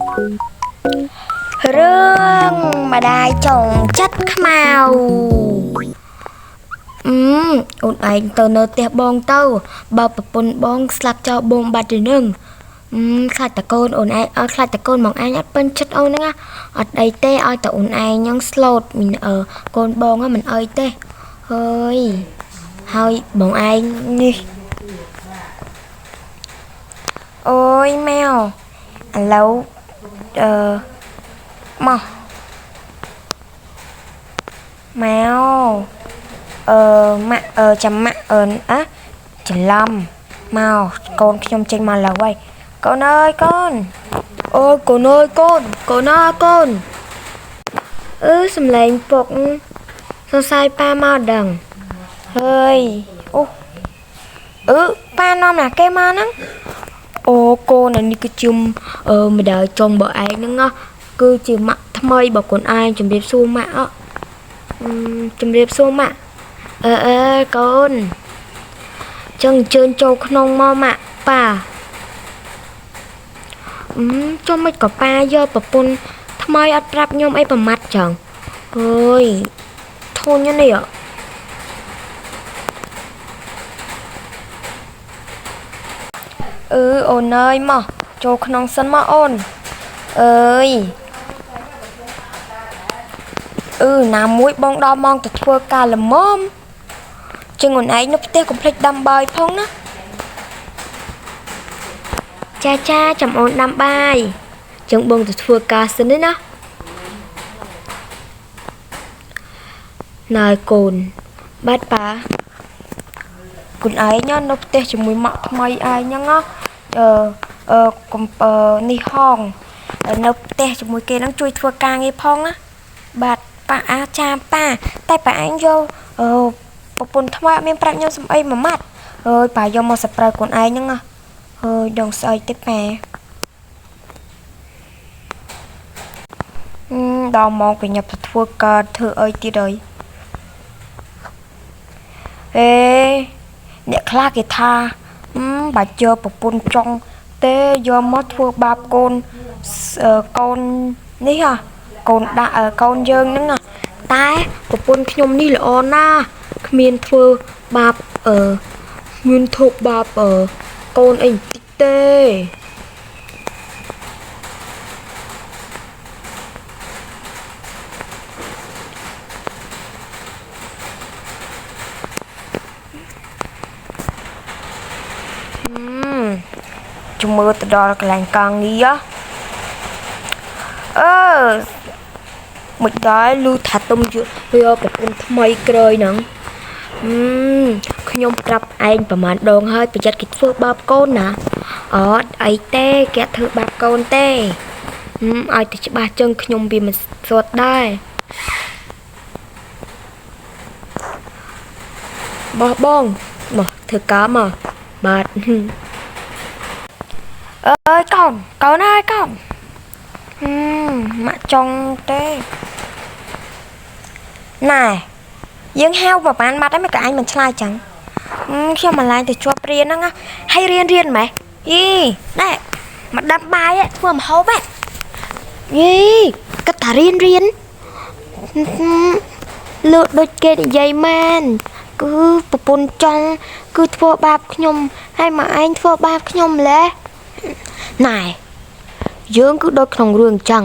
រឿងម្ដាយចុងចិត្តខ្មៅអឺអូនឯងទៅនៅផ្ទះបងទៅបើប្រពន្ធបងស្លាប់ចោលបងបាត់ទៅនឹងខ្លាចតកូនអូនឯងអត់ខ្លាចតកូនបងឯងអត់ពេញចិត្តអូនហ្នឹងអត់អីទេឲ្យតែអូនឯងហ្នឹងស្លូតមីអឺកូនបងហ្នឹងមិនអីទេហើយហើយបងឯងនេះអូយម៉ែឥឡូវអឺមកមកអឺម៉ាក់អឺចាំម៉ាក់អឺអាច្រឡំមកកូនខ្ញុំចេញមកឡើយហើយកូនអើយកូនអូយកូនអើយកូនកូនអើកូនអឺសំឡេងពុកសរសៃប៉ាមកដឹងហើយអូអឺប៉ានាំណាគេមកហ្នឹងអូកូនអានេះគឺជាអឺម្ដាយចុងបើឯងហ្នឹងណាគឺជាម៉ាក់ថ្មីរបស់កូនឯងជំរាបសួរម៉ាក់អជំរាបសួរម៉ាក់អឺអើកូនចឹងអញ្ជើញចូលក្នុងមកម៉ាក់ប៉ាចុះមិនក៏ប៉ាយកប្រពន្ធថ្មីអត់ប្រាប់ខ្ញុំអីប្រមាត់ចឹងអើយធុញនេះអឺអូនអើយមកចូលក្នុងសិនមកអូនអើយអឺណាមួយបងដល់ម៉ោងទៅធ្វើការល្មមជាងអូនឯងនៅផ្ទះកុំភ្លេចដាំបាយផងណាចាចាចាំអូនដាំបាយចឹងបងទៅធ្វើការសិនទេណាណែកូនបាទប៉ាកូនឯងនៅផ្ទះជាមួយម៉ាក់ថ្មីឯងហ្នឹងអឺអឺកុំនេះហងនៅផ្ទះជាមួយគេហ្នឹងជួយធ្វើការងារផងណាបាទប៉ាអាចាប៉ាតែប៉ាឯងយកអឺប្រពន្ធថ្មីអត់មានប្រាប់ខ្ញុំសំអីមួយម៉ាត់អើយប៉ាយកមកសប្រៅកូនឯងហ្នឹងណាហើយដងស្អីទេប៉ាដល់ម៉ោងកញ្ញាប់ទៅធ្វើការធ្វើអីទៀតហើយអេអ្នកខ្លះគេថាបាច់យកប្រពន្ធចង់ទេយកមកធ្វើបាបកូនកូននេះហ่ะកូនដាក់កូនយើងហ្នឹងតែប្រពន្ធខ្ញុំនេះល្អណាស់គ្មានធ្វើបាបមានធ្វើបាបកូនអីបន្តិចទេជំមើទៅដល់កន្លែងការងារអឺមិនដែរលឺថាទុំយកប្រពន្ធថ្មីក្រោយហ្នឹងខ្ញុំប្រាប់ឯងប្រហែលដងហើយប្រយ័ត្នគេធ្វើបាបកូនណាអត់អីទេគេធ្វើបាបកូនទេឲ្យតែច្បាស់ចឹងខ្ញុំវាមិនស្ទាត់ដែរបោះបងមកធ្វើការមកបាទអើយកូនកូនអើយកូនម៉ាក់ចង់ទេណែយើងហៅប្រហែលម៉ាត់ហ្នឹងមិនក៏អញមិនឆ្លើយចឹងខ្ញុំមិនឡើងទៅជាប់រៀនហ្នឹងហើយរៀនរៀនម៉េះយីណែមកដាំបាយធ្វើម្ហូបយីគិតថារៀនរៀនលើកដូចគេនិយាយមែនគឺប្រពន្ធចង់គឺធ្វើបាបខ្ញុំហើយមកឯងធ្វើបាបខ្ញុំម្ល៉េះណែយើងគឺដូចក្នុងរឿងចឹង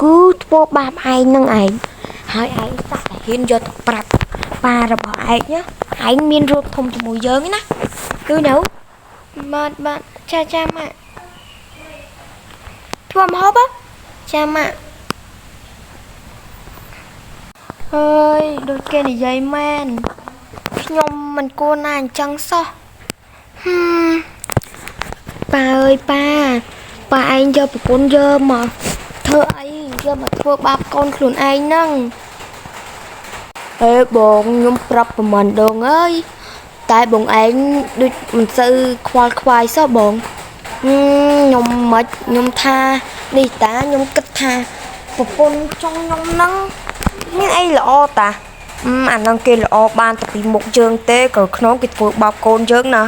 គឺធ្វើបាបឯងនឹងឯងហើយឯងសាក់តែហ៊ានយកទៅប្រាប់ប៉ារបស់ឯងណាឯងមានរូបធំជាមួយយើងណាគឺនៅបាទបាទចាចាម៉ាក់ធ្វើម្ហូបចាម៉ាក់ហើយដូចគេនិយាយមែនខ្ញុំមិនគួរណាអញ្ចឹងសោះប៉ាអើយប៉ាប៉ាឯងយកប្រពន្ធយកមកធ្វើអីយកមកធ្វើបាបកូនខ្លួនឯងហ្នឹងអេបងខ្ញុំប្រាប់ប្រហែលដងអើយតែបងឯងដូចមិនសូវខ្វល់ខ្វាយសោះបងខ្ញុំមិនខ្ញុំថានេះតាខ្ញុំគិតថាប្រពន្ធចង់ខ្ញុំហ្នឹងមានអីល្អតាអាហ្នឹងគេល្អបានតែពីមុខយើងទេក៏ក្នុងគេធ្វើបាបកូនយើងណា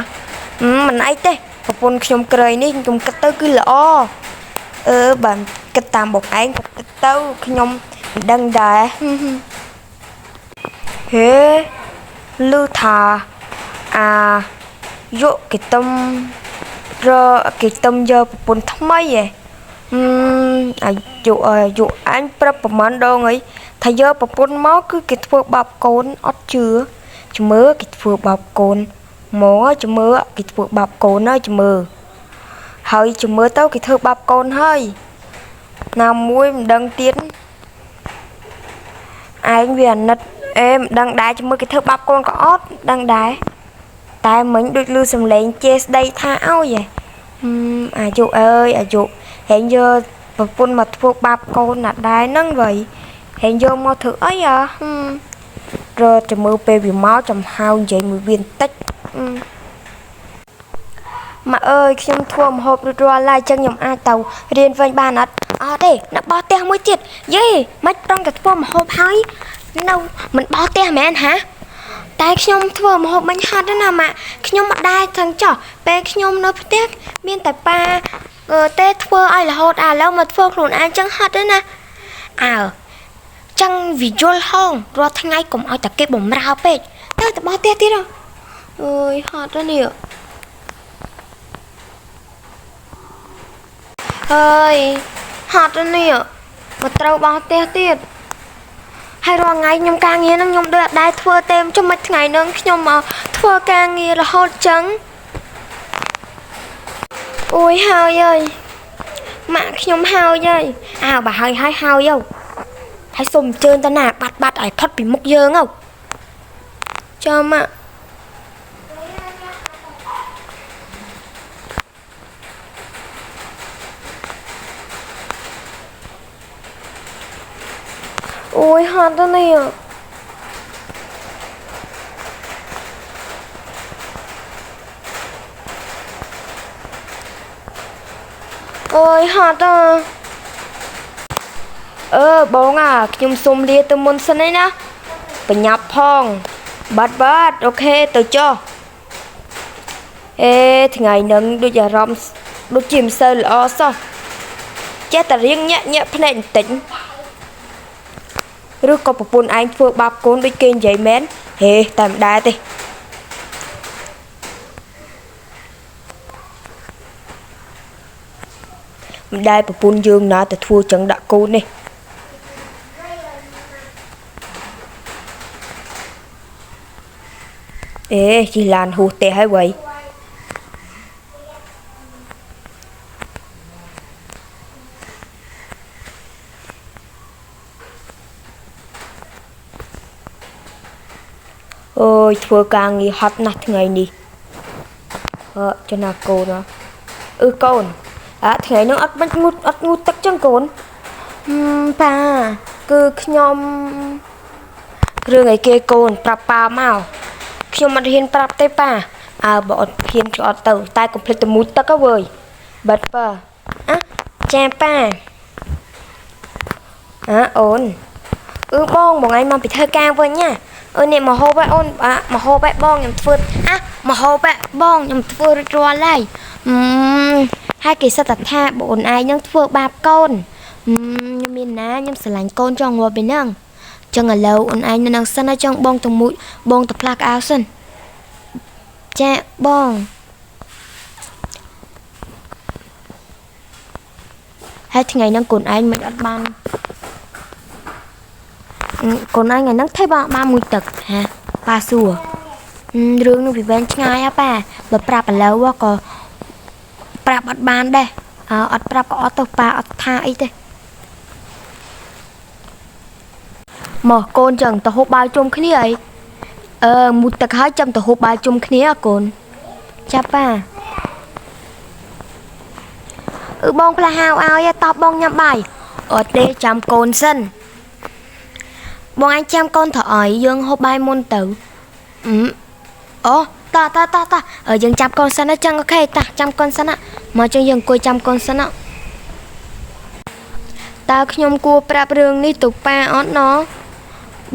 មិនអីទេប្រពន្ធខ្ញុំក្រៃនេះខ្ញុំគិតទៅគឺល្អ អឺបើគិតតាមបងឯងក៏គិតទៅខ្ញុំមិនដឹងដែរហេឮថាអាយុគេទំរគេទំយកប្រពន្ធថ្មីឯងអាយុអាយុអញប្រាប់ប្រហែលដងអីថាយកប្រពន្ធមកគឺគេធ្វើបាបកូនអត់ជឿជំរឿគេធ្វើបាបកូនមកជំរឿគេធ្វើបាបកូនហើយជំរឿហើយជំរឿទៅគេធ្វើបាបកូនហើយណាមួយមិនដឹងទៀតឯងវាអាណិតអេមិនដឹងដែរជំរឿគេធ្វើបាបកូនក៏អត់ដឹងដែរតែមិញដូចឮសំឡេងជេរស្ដីថាឲ្យឯងអាយុអើយអាយុហែងយកប្រពន្ធមកធ្វើបាបកូនណាដែរហ្នឹងវ៉ៃហែងយកមកធ្វើអីអារត់ទៅមើលពេលវាមកចំហៅនិយាយមួយវាបន្តិចម៉ាក់អើយខ្ញុំធ្វើម្ហូបរួចរាល់ហើយចឹងខ្ញុំអាចទៅរៀនវិញបានអត់អត់ទេនៅបោះផ្ទះមួយទៀតយេមិនត្រង់តែធ្វើម្ហូបហើយនៅមិនបោះផ្ទះមែនហាតែខ្ញុំធ្វើម្ហូបមិញហត់ណាម៉ាក់ខ្ញុំអត់ដែរចឹងចោះពេលខ្ញុំនៅផ្ទះមានតែប៉ាទេធ្វើឲ្យរហូតឥឡូវមកធ្វើខ្លួនឯងចឹងហត់ណាអើចឹងវាយល់ហងរាល់ថ្ងៃកុំឲ្យតែគេបំរើពេកទៅទៅបោះផ្ទះទៀតអើយហត់ណានេះហើយហត់នេះមកត្រូវបោះផ្ទះទៀតហើយរាល់ថ្ងៃខ្ញុំការងារនឹងខ្ញុំដូចអត់ដែរធ្វើទេចុះមិនថ្ងៃនឹងខ្ញុំមកធ្វើការងាររហូតចឹងអូយហើយអើយម៉ាក់ខ្ញុំហើយអើយអើបើហើយហើយហើយទៅហើយសុំអញ្ជើញទៅណាបាត់បាត់ឲ្យផុតពីមុខយើងទៅចាំម៉ាក់អូយហត់ទៅនេះអូយហត់ទៅអឺបងអាខ្ញុំសុំលាទៅមុនសិនឯណាបញ្ញាប់ផងបាត់បាត់អូខេទៅចុះអេថ្ងៃហ្នឹងដូចអារម្មណ៍ដូចជាមិនសូវល្អសោះចេះតែរៀងញាក់ញាក់ភ្នែកបន្តិចឬក៏ប្រពន្ធឯងធ្វើបាបកូនដូចគេនិយាយមែនហេតែមិនដែរទេមិនដែរប្រពន្ធយើងណាតែធ្វើចឹងដាក់កូននេះអេជិះឡានហួសផ្ទះហើយវ៉ៃអើយធ្វើការងារហត់ណាស់ថ្ងៃនេះអើចំណាកូនអឺកូនអើថ្ងៃនេះអត់បាច់ងូតអត់ងូតទឹកចឹងកូនប៉ាគឺខ្ញុំរឿងអីគេកូនប្រាប់ប៉ាមកខ្ញុំអត់ហ៊ានប្រាប់ទេប៉ាអើបើអត់ហ៊ានក៏អត់ទៅតែកុំភ្លេចទៅមូចទឹកហ៎វើយបាត់ប៉ាអាចាប៉ាអើអូនអឺបងបងឯងមកពីធ្វើការវិញណាអើនេះមកហូបឯអូនអាមកហូបឯបងខ្ញុំធ្វើអាមកហូបឯបងខ្ញុំធ្វើរួចរាល់ហើយហើយគេសិតតែថាបងអូនឯងនឹងធ្វើបាបកូនខ្ញុំមានណាខ្ញុំស្រឡាញ់កូនចង់ងាប់ពីហ្នឹងចឹងឥឡូវអូនឯងនៅនឹងសិនហើយចង់បងទៅមួយបងទៅផ្លាស់ក្អៅសិនចាបងហើយថ្ងៃហ្នឹងកូនឯងមិនអត់បានកូនឯងថ្ងៃហ្នឹងថេបបានមួយទឹកហាប៉ាសួររឿងនឹងវាវែងឆ្ងាយហ่ะប៉ាបើប្រាប់ឥឡូវក៏ប្រាប់អត់បានដែរអត់ប្រាប់ក៏អត់ទៅប៉ាអត់ថាអីទេមកកូនចឹងទៅហូបបាយជុំគ្នាអីអឺមុជទឹកហើយចាំទៅហូបបាយជុំគ្នាកូនចាប់ប៉ាអឺបងផ្លាស់ហៅឲ្យតបបងញ៉ាំបាយអត់ទេចាំកូនសិនបងឯងចាំកូនទៅអីយើងហូបបាយមុនទៅអូតតតតយើងចាំកូនសិនណាចឹងអូខេតចាំកូនសិនណាមកចឹងយើងអង្គុយចាំកូនសិនណាតើខ្ញុំគួរប្រាប់រឿងនេះទៅប៉ាអត់ណ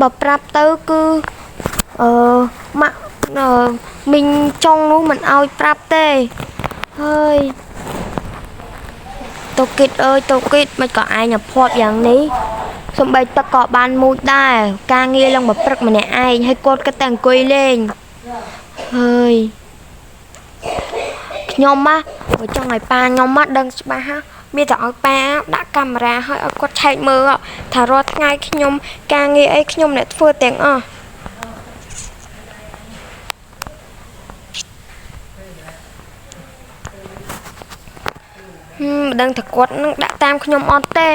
បើប្រាប់ទៅគឺអឺម៉ាក់មីងចុងនោះមិនឲ្យប្រាប់ទេហើយ តូគីតអើយតូគីតមិនក៏ឯងភ័ព្វយ៉ាងនេះសំបីទឹកក៏បានមូចដែរការងារឡើងមកព្រឹកម្នាក់ឯងហើយគាត់ក៏តែអង្គុយលេងហើយខ្ញុំណាបើចង់ឲ្យប៉ាខ្ញុំណាដឹងច្បាស់ហ่ะមានតែឲ្យប៉ាដាក់កាមេរ៉ាឲ្យឲ្យគាត់ឆែកមើលថារាល់ថ្ងៃខ្ញុំការងារអីខ្ញុំអ្នកធ្វើទាំងអស់មិនដឹងថាគាត់នឹងដាក់តាមខ្ញុំអត់ទេ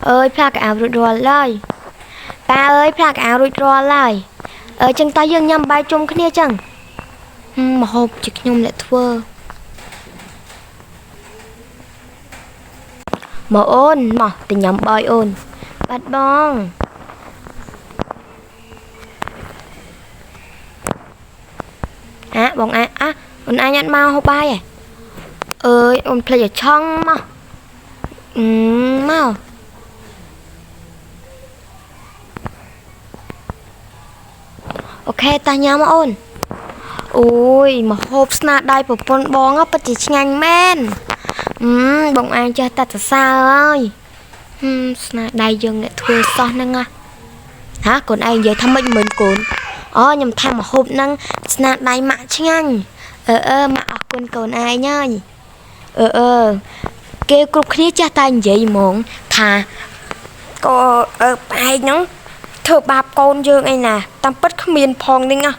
អើយផ្លាកអាវរួចរាល់ហើយប៉ាអើយផ្លាកអាវរួចរាល់ហើយអើចឹងតើយើងញ៉ាំបាយជុំគ្នាចឹងម្ហូបជាខ្ញុំអ្នកធ្វើមកអូនមកទៅញ៉ាំបាយអូនបាត់បងអាបងអាអាអូនអញអត់មកហូបបាយហ៎អើយអូនភ្លេចឲ្យឆឹងមកមកអូខេតាញ៉ាំអូនអូយមកហូបស្នាដៃប្រពន្ធបងពិតជាឆ្ងាញ់មែនបងឯងចេះតែសរសើរហើយស្នាដៃយើងអ្នកធ្វើសោះហ្នឹងហ่ะកូនឯងនិយាយថាម៉េចមិញកូនអូខ្ញុំថាមកហូបហ្នឹងស្នាដៃម៉ាក់ឆ្ងាញ់អឺម៉ាក់អរគុណកូនឯងហើយអឺគេគ្រប់គ្នាចេះតែនិយាយហ្មងថាក៏ផ្អែកហ្នឹងធ្វើបាបកូនយើងអីណាតាមពិតគ្មានផងនេះណា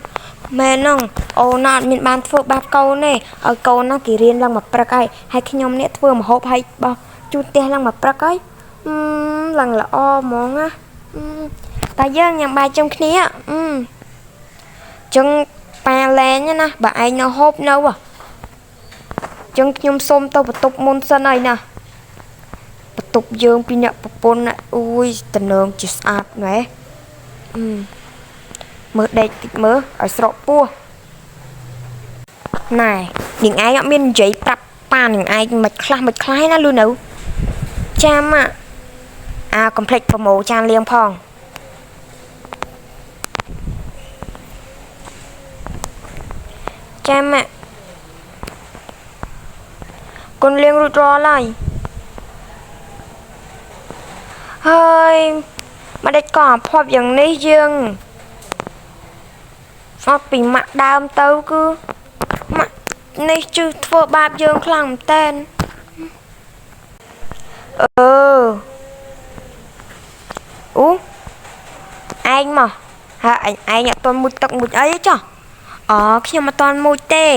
មែនហ្នឹងអូនអត់មានបានធ្វើបាបកូនទេឲ្យកូនហ្នឹងគេរៀនឡើងមកព្រឹកហើយហើយខ្ញុំនេះធ្វើម្ហូបឲ្យបោះជូតផ្ទះឡើងមកព្រឹកហើយឡើងល្អហ្មងណាតែយើងញ៉ាំបាយជុំគ្នាចឹងប៉ាលែងណាបើឯងនៅហូបនៅចឹងខ្ញុំសុំទៅបន្ទប់មុនសិនហើយណាបន្ទប់យើងពីអ្នកប្រពន្ធអូយតំណងជាស្អាតណែមើលដេកតិចមើលឲ្យស្រកពោះណែនាងឯងអត់មាននិយាយប្រាប់ប៉ានាងឯងមិនខ្លះមិនខ្លះណាលឺនៅចាំអាកុំភ្លេចប្រមូលចានលាងផងចាំកូនលាងរួចរាល់ហើយហើយមកដេចក៏ភ័ព្វយ៉ាងនេះយើងអត់ពីម៉ាក់ដើមទៅគឺម៉ាក់នេះជឿធ្វើបាបយើងខ្លាំងមែនតើអូឯងមកហើយឯងអត់ទាន់មុជទឹកមុជអីចុះអូខ្ញុំអត់ទាន់មុជទេ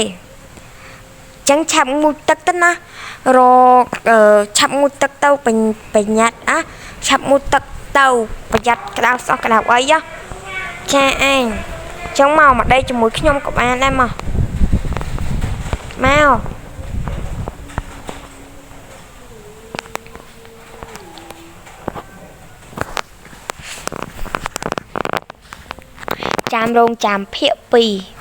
ចឹងឆាប់មុជទឹកទៅណារកឆាប់មុជទឹកទៅប្រញាប់អាឆាប់មុជទឹកទៅប្រយ័ត្នក្តៅសោះក្តៅអីចាឯងចឹងមកដេកជាមួយខ្ញុំក៏បានដែរមកមកចាំរងចាំភាគ2